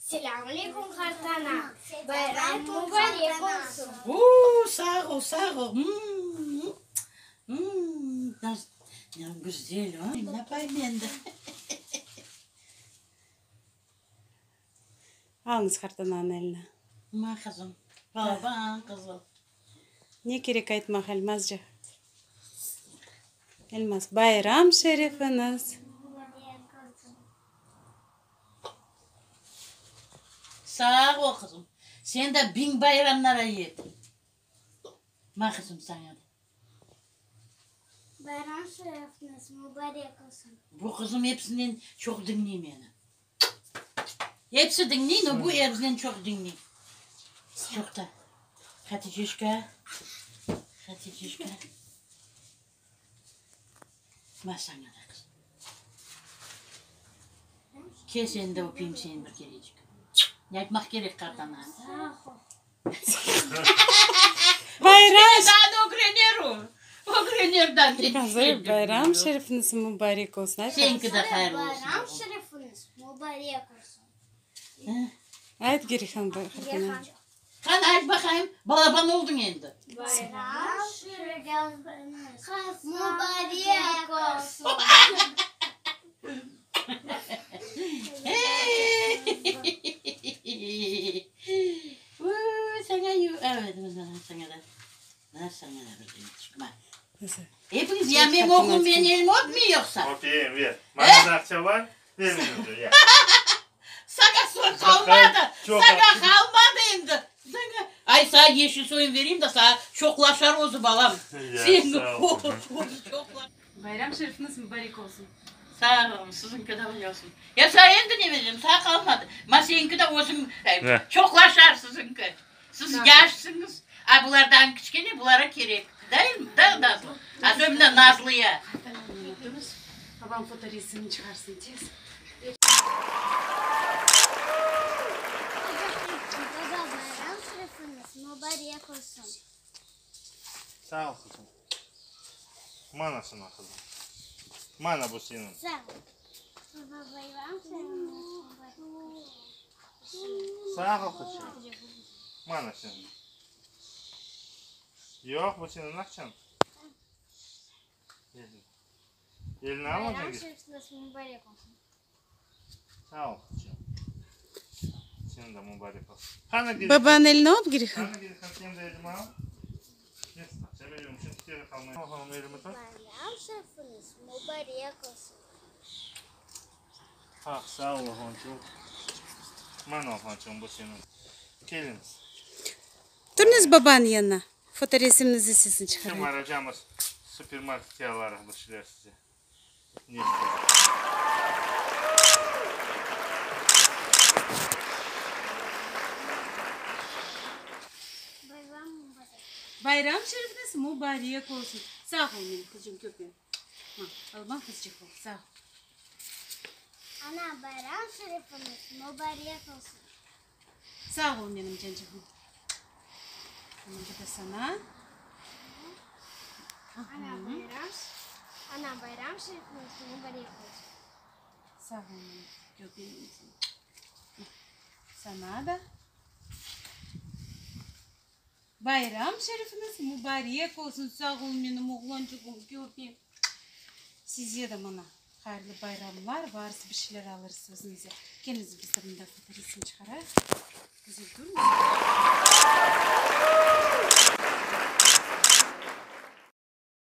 Selâm aleyküm, qartana! Bayram mubarek olsun! Uu, sağ ol, sağ ol! Ne güzel, a? Napayım endi? Alıñız qartananıñ elini. Ma, qızım, balaban qızım. Ne kerek aytmaq, Elmazca? Elmaz, bayram şerifiñiz! Sağ ol, qızım. Sen de biñ bayramlara yet. Ma, qızım, saña da. Bayram şerifiñiz mubarek olsun! Bu qızım episinden çoq diñley meni. Episi diñley, no bu episinden çoq diñley. Çoq da. Haticeşka, Haticeşka. Ma saña da, qızım. Kel seni de öpeyim seni bir kerecik. Ne aytmaq kerek qartana? Bayram. Daa ögrener o. Ögrener daa. Bayram şerifiñiz mubarek olsun. Señki de hayırlı olsun. Bayram şerifiñiz mubarek olsun. Ayt, Gerihan qartana. Qani, ayt baqayım, balaban oldıñ endi. Bayram şerifiñiz mubarek olsun. Epiñiz ya menim oğlum menim elimi öpmey yoqsa? Öpeyim, ver. Manda da aqça bar, ver meni de, ya. Saña soy qalmadı, saña qalmadı endi. Saña, ay, saña yeşil soyun vereyim de, saña çoqlaşar özü, balam. Sen özü çoqlaşar. Bayram şerifiñiz mubarek olsun. Sağ olun, siziñki de öyle olsun. Ya saña endi ne vereceğim, saña qalmadı. Ma seniñki de özüñ çoqlaşar siziñki. Siz yaşsıñız, a bulardan kiçkene, bulara kerek. Da, Nazlı? Asobенно Nazlıya. Qartananı öpüñiz, babam fotoresimni çıqarsın tez. Baba, bayram şerifiñiz mubarek olsun. Sağ ol, qızım. Mana sana, qızım. Mana bu seniñ. Sağ ol. Baba, bayram şerifiñiz mubarek olsun. Sağ ol, qızçığım. Mana seniñ. Yoq, bu seniñ aqçañ. Elini alma, Bayram Cengiz. şerifiñiz mubarek olsun. Sağ ol, qızçığım. Seniñ de mubarek olsun. Qani, Gerihan? Babanıñ elini öp, Gerihan. Qani, Gerihan, sen de elimi al. Kes, aqça veriyorum, çünki keri qalmay. Oğlum, elimi tut. Bayram şerifiñiz mubarek olsun. Ah, sağ ol, oğlançığım. Mana, oğlançığım, bu seniñ. Keliñiz. Turıñız babanıñ yanına, fotoresimnizi siziñ çıqarayıq. Şimdi baracamız supermarketke alarıq bir şeyler size. Ne ister? Bayram mubarek. Bayram şerifiñiz mubarek olsun. Sağ ol, menim qızçığım, köpegim. Ma, alma qızçıq ol, sağ ol. Ana, bayram şerifiñiz mubarek olsun. Sağ ol, menim cançığım. Bunıñ kibi sana. Ana, bayram, ana, bayram şerifiñiz mubarek olsun. Sağ ol, menim köpeğim. Sana da. Bayram şerifiñiz mubarek olsun, sağ ol, menim oğlançığım, köpeğim. Size de mına hayırlı bayramlar, varız bir şeyler alırsız özüñize. Keliñiz, biz de mında fotoresim çıqarayıq. Güzel turıñız.